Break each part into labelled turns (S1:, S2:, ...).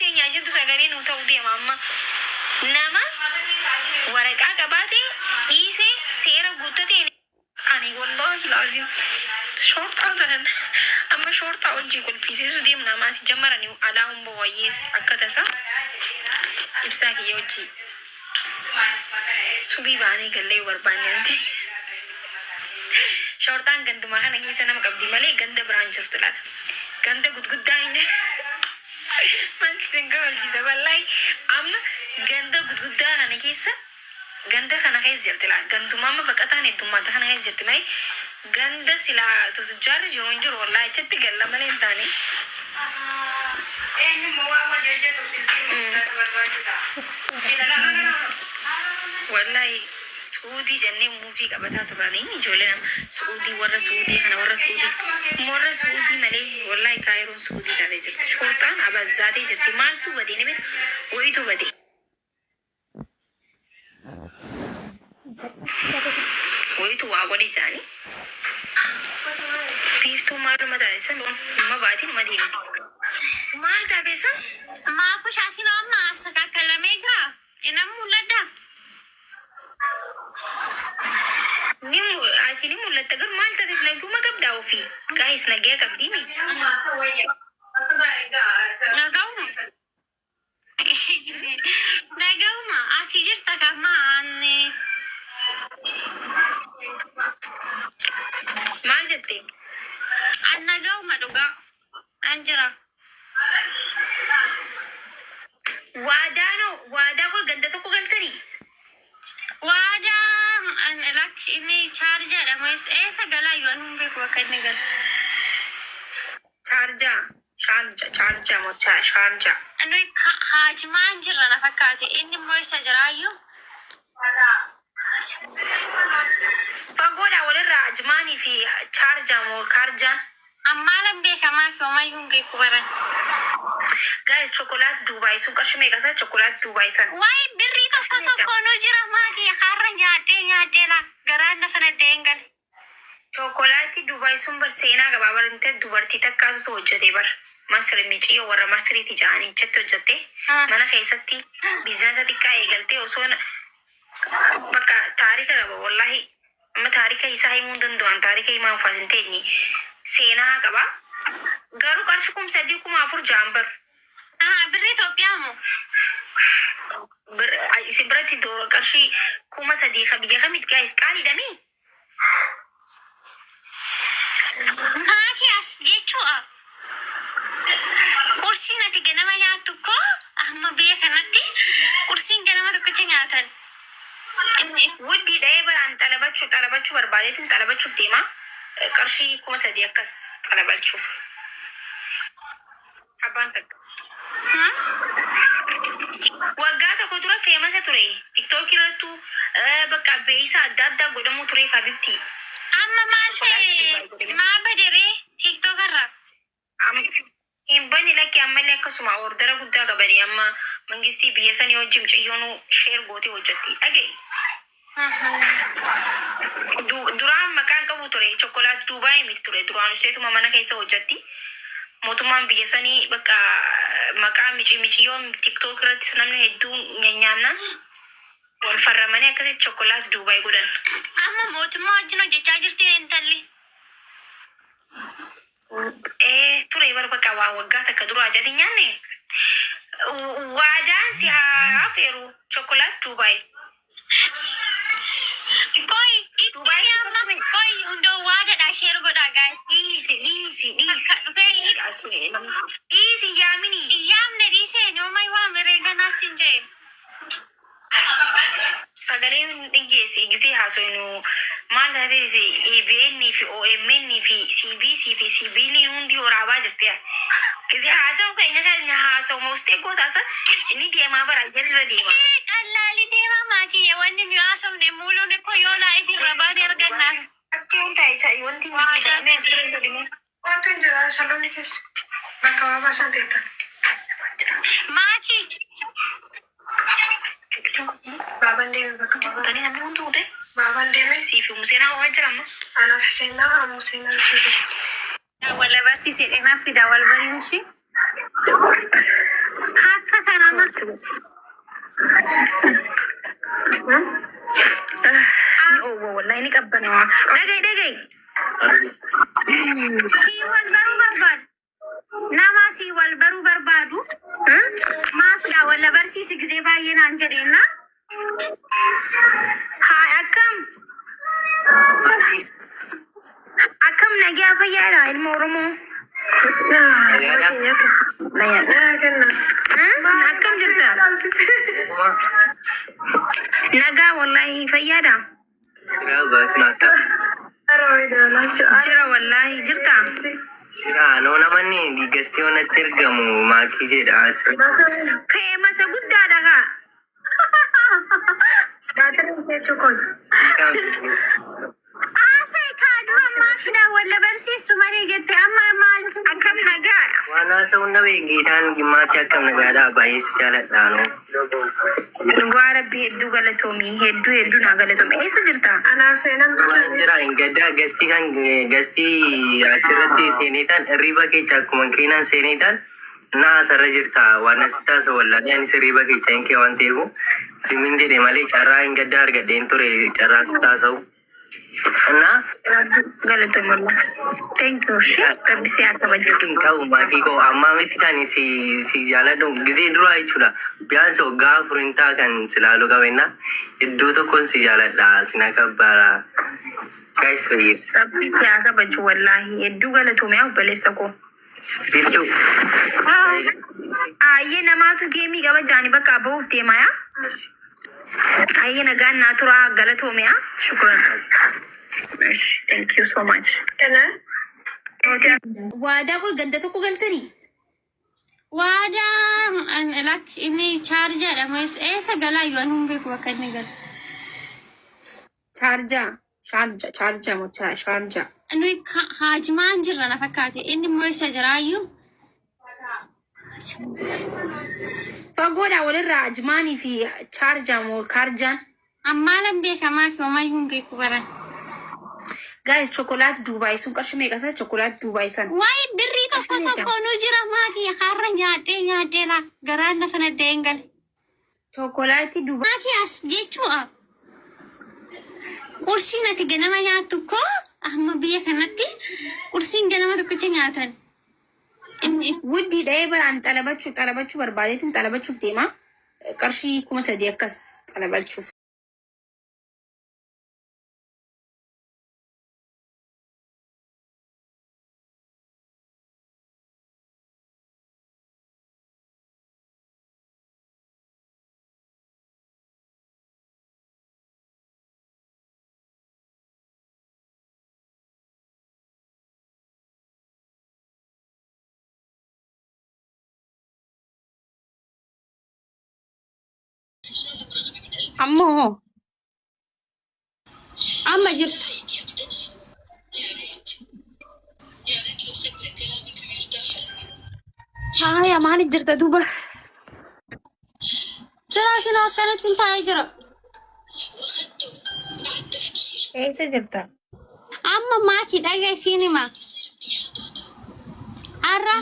S1: Teenya isintu sagalee nuu ta'uu deema amma. Nama waraqaa qabaate dhiisee seera guuttate. Ani wallahi laazim shorxaa tanan amma shorxaa wajjin kolfisiisuu deemna amma asi jammarani alaa humbo wayyee akka tasa ibsaa kiyya wajjii subii baanee gallee yoo barbaanne nuti shorxaan ganduma kana keessa nama qabdi malee ganda biraan jirtu laala ganda gudguddaa hin jiru. Maaltu isin kofalchiisa wallahi amma ganda gudguddaa kana keessa ganda kana keessa jirti laa ganduma amma baqataan heddummaata kana keessa jirti malee ganda silaa tujjaarri jiru hin jiru wallahi achitti galla malee hin taane. Wallahi Su'uudii jennee muudii qabataa turanii ijoolleen amma Su'uudii warra Su'uudii kana warra Su'uudii warra Su'uudii malee wallahi Kaayiroon Su'uudii taatee jirti. Shorxaan abazzaatee jirti. Maaltu badee ni beekta? Wayitu badee. Wayitu waa godhe jedhanii. Biiftuu maaluma taate san ma baatiin ma deemti. Maal taate san?
S2: Maaku shaakinoo amma asakaakalamee jira. Inan mul'adhaa?
S1: Ni mu- ati ni mul'atta garuu maal taateef naguma qabdaa ofii gaayis nagaya qabdii mi
S2: Nagahuma. Nagahuma. Ati jirta kama ani.
S1: Maal jette?
S2: An nagahuma dhugaa. An jira.
S1: Waadaanoo waadaa koo ganda tokko galtanii?
S2: Waadaa lakki inni chaarjaadha moo eessa galaa iyyuu ani hin beeku bakka inni galu.
S1: Chaarjaa shaarja chaarjaa moo shaarjaa.
S2: Nuyi haajimaan jirra na fakkaate inni immoo eessa jiraayyuu?
S1: Fagoodha walirraa Ajmaanii fi chaarjaa moo kaarjaan.
S2: An maalan beeka maaki homayyuu hin beeku baran.
S1: Guys chocolate Dubai sun qarshi meeqa isaa chocolate Dubai san.
S2: Wayi birrii tokko
S1: Qarshi meeqa?
S2: tokko nu jira maaki har'a nyaadhee nyaadhee laa garaan na fanadda'ee hin gale.
S1: Chocolate Dubai sun bar seenaa qaba bar inte dubartii takkaatutu hojjete bar Masri miciyyoo warra Masriiti ja'anii achitti hojjette mana keessatti biizinasa xiqqaa eegaltee osoo bakka taarika qaba wallahi Amma taarika isaa himuu hin danda'u an taarika himaa ufaas hin teenye seenaa qaba garuu qarshi 3000 4000 ja'an bar.
S2: Ahaa birrii Itoophiyaa moo?
S1: Bir, isin biratti doora qarshii 3000 ka biyya kamit guys qaaliidha mii?
S2: Maaki as jechuudha. Qursiin ati ganama nyaattu koo amma biyya kanatti qursiin ganama tokkicha nyaatan.
S1: Wuddii dha'ee baraan xalabachuu xalabachuu barbaadeetiin xalabachuuf deema. Qarshii 3000 akkas xalabachuuf. Abbaan takka. Waggaa tokko dura feemasa ture. Tiktookii irrattuu bakka beeysa adda addaa godhamuu ture Habibti.
S2: Amma maal ta'e maa baderee TikTok irraa?
S1: Hin banne lakki ammallee akkasuma ordara guddaa qabani amma mangistii biyya sanii wajji mucayyoonu sheer gootee hojjatti dhaga'i. Duraan maqaan qabu ture chokkolaat Duubaay miti ture duraan useetuma mana keessa hojjatti. Mootummaan biyya sanii bakka maqaa mici miciyyoon tiktook irrattis namni hedduun nyanyaannaan wal farramanii akkasitti chokkolaat Duubaay godhan.
S2: Amma mootummaa wajjin hojjechaa jirti intalli.
S1: Ee ture bar bakka waa waggaa takka duraati ati hin nyaanne waadaan si haa afeeru chocolate Dubai.
S2: Qoy itti
S1: Dubai
S2: amma qoy hundoo waadadha sheer godhaa gaay.
S1: Dhiisi dhiisi dhiisi.
S2: Takka dhufee itti
S1: Dhiisi yaamini.
S2: yaamne dhiisee yoomay waameree ganaa sin jee.
S1: Sagalee hin dhiyyeessi gisee haasoynu maal taatee EBN fi OMN fi CBC fi CBN hundi waraabaa jirti yaa. Gisee haasawu keenya keenya haasawu maustee gootaasa inni deemaa bara jalirra deema.
S2: Ee qallaali deemaa maakiyya wanni nu haasofne muuluun ikkoo yoo laayif irra baane arganna.
S1: Achi hin taa'e wanti nuti jedhamee as bira godhime.
S3: Wantu hin jira saloonni keessa bakka waa baasan teettan.
S2: Maakii
S3: Baabaan deeme bakka baabaa.
S1: Kutanii namni hundi kutee
S3: Baabaan deeme
S1: siif Museenaa ho'aa jira amma.
S3: anaaf seenaa ammoo seenaa jiru.
S2: Wal barsiisee dheeraa fida wal bariin ishii. Haa
S1: Ni oowwa wallahi ni qabbanawaa. Dhaga'i dhaga'i.
S2: Sii wal baruu barbaadu. Nama sii wal baruu barbaadu. Maafidha walla barsiisi gisee baay'ee naan jedheenna.
S1: Haa akkam akkam nagaa fayyaadha ilma Oromoo. Akkam jirta? Nagaa wallahi fayyaadha. Jira wallahi jirta.
S4: Noo namanni gastii onatti ergamu maakii jedha asirratti.
S1: Feemasa guddaadha kaa.
S2: Haasa'e kaa dura maafidha walla barsiisu malee jette amma maaliif
S1: Akkam nagaa.
S4: Waan haasa'uun dhabe geetaan maakii akkam nagaadha baay'ee si jaaladha noo.
S1: Dhugaa rabbii hedduu galatoomii hedduu hedduu naa galatoomii. Eessa jirta?
S3: Anaaf seenaan
S4: Waan jira hin gaddaa gastii kan gastii achirratti seeneetaan hirriba keessa akkuma keenan seeneetaan na asarra jirta waan asi taasa wallaalee anis hirriba keessa hin kee waan ta'eef simin jedhe malee carraa hin gaddaa argadheen ture carraa si taasa'u. እና
S1: Galatoomii wallahi. Thank you. Rabbi si haa kabaju.
S4: hin qabu maatii koo ammaa miti kan si si jaaladhu gisee duraa jechuudha. Biyyaansa waggaa afurin ta'a kan silaaluu qabeenya iddoo tokkoon si jaaladha sin akabbara. Guys please.
S1: Rabbi si haa kabaju wallahi. Hedduu galatoomii haa obboleessa koo.
S4: Biiftuu.
S1: Ayyee namaatu geemii qaba jaanii bakka bahuuf deema yaa. Ayyee nagaan naa tura galatoomii haa. Shukran. Thank you so much.
S3: Kana
S1: Waadaa koo ganda tokko galtanii?
S2: Waadaa lakki inni chaarjaadha moo eessa galaa iyyuu ani hin beeku bakka inni galu.
S1: Chaarjaa. Shaarjaa. Chaarjaa moo shaarjaa.
S2: Nuyi haajimaan jirra na fakkaate inni immoo eessa jiraayyuu.
S1: Fagoodhaa walirraa Ajmaanii fi chaarjaa moo kaarjaan.
S2: Ammaa lan beekamaa fi homayyuu hin beeku baran.
S1: Guys, chocolate Dubaay sun qarshii meeqa isaa chocolate Dubaay san?
S2: Waa'ee birrii tokko tokko nu jira maakii har'a nyaadhee nyaadhee laa garaan lafa naddee hin gale.
S1: Chocolate Dubaay.
S2: Maakii as jechuudha. Qursiin ati ganama nyaattu koo amma biyya kanatti qursiin ganama tokkicha nyaatan. Inni
S1: Wuddii dha'ee baraan xalabachuu xalabachuu barbaadeetiin xalabachuuf deema. Qarshii 3000 akkas xalabachuuf.
S2: Ammoo hoo amma jirta.
S1: Haaya maaliif jirta duuba?
S2: Jira kinoo akkanatti hin taa'ee jira.
S1: Eessa jirta?
S2: Amma maakii dhaga isiin hima. Har'a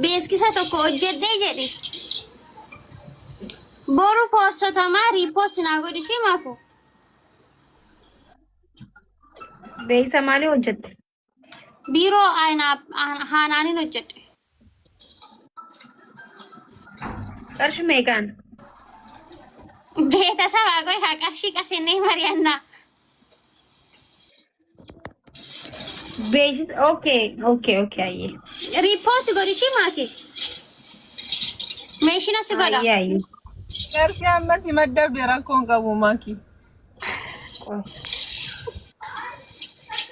S2: beeksisa tokko hojjedhee jedhe. Boru poostotamaa repost naa godhi fi maaku.
S1: Beeksisa maalii hojjette?
S2: Biiroo haanaanin hojjedhe.
S1: Qarshii meeqaan?
S2: Beetasabaa qoy haa qarshii qasennee mari'annaa.
S1: Beeksisa okay ayyee.
S2: Repost godhi shi maaki. Meeshina si godha.
S1: Ayyee ayyee.
S5: Qarshii ammatti maddabde rakkoon qabu maaki.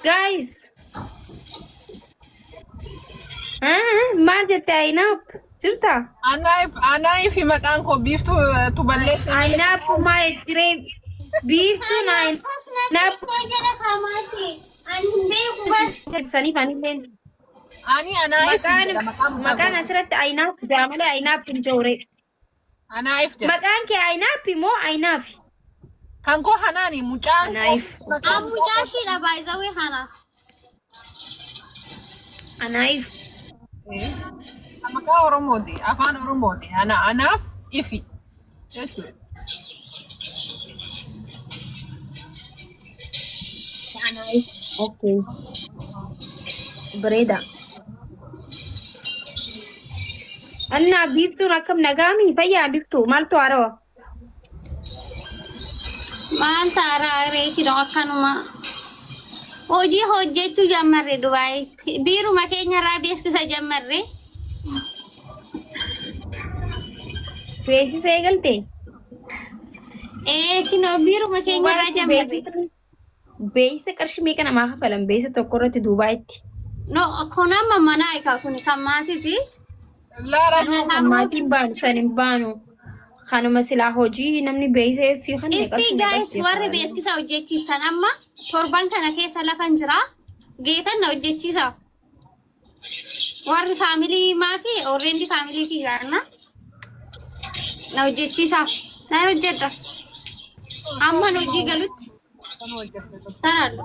S1: Guys. Maal jette Ayinaaf? Jirta?
S5: Anaaf maqaan koo biiftuu tu balleesse.
S1: Ayinaaf maal jiree biiftuun Ayinaaf
S2: Jedha kaamaati. Ani hin beeku bar.
S1: saniif anillee
S5: Ani anaaf
S1: maqaan
S5: jedha maqaan mucaa
S1: maqaan
S5: koo.
S1: asirratti Ayinaaf jaa malee Ayinaaf hin joore.
S5: Anaaf jedha.
S1: Maqaan kee Ayinaaf moo Ayinaaf?
S5: Kan koo Hanaani mucaan koo.
S1: Anaaf.
S5: Maqaan
S2: Mucaa ishiidha baay'isawee hana.
S1: Anaaf.
S5: Maqaa Oromooti. Afaan Oromooti. Ana anaaf Ifi. Jechuudha.
S1: Okay. Bareeda. Annaa biiftuun akkam nagaami fayyaa biiftuu maaltu haarawa?
S2: Maal taaraa reekidoo akkanuma hojii hojjechuu jammarre Dubaayitti. Biiruma keenyarraa beeksisa jammarre.
S1: Beeksisa eegalte?
S2: Ee kinoo biiruma keenyarraa jammarre.
S1: Beeksisa qarshii meeqa namaa kafalan beeksisa tokko irratti Dubaayitti?
S2: No kun amma manaa egaa kun kan maatiiti.
S5: Laara
S1: Kan maatiin baanu san hin baanu. Kanuma silaa hojii namni beeksisa si kan
S2: Isti guys warri beeksisa hojjechiisan amma torban kana keessa lafan jira. Geetan na hojjechiisa. Warri family maafi already family kiyyaana. Na hojjechiisa. Na hojjedha. Amma hojii galutti. Tanaadha.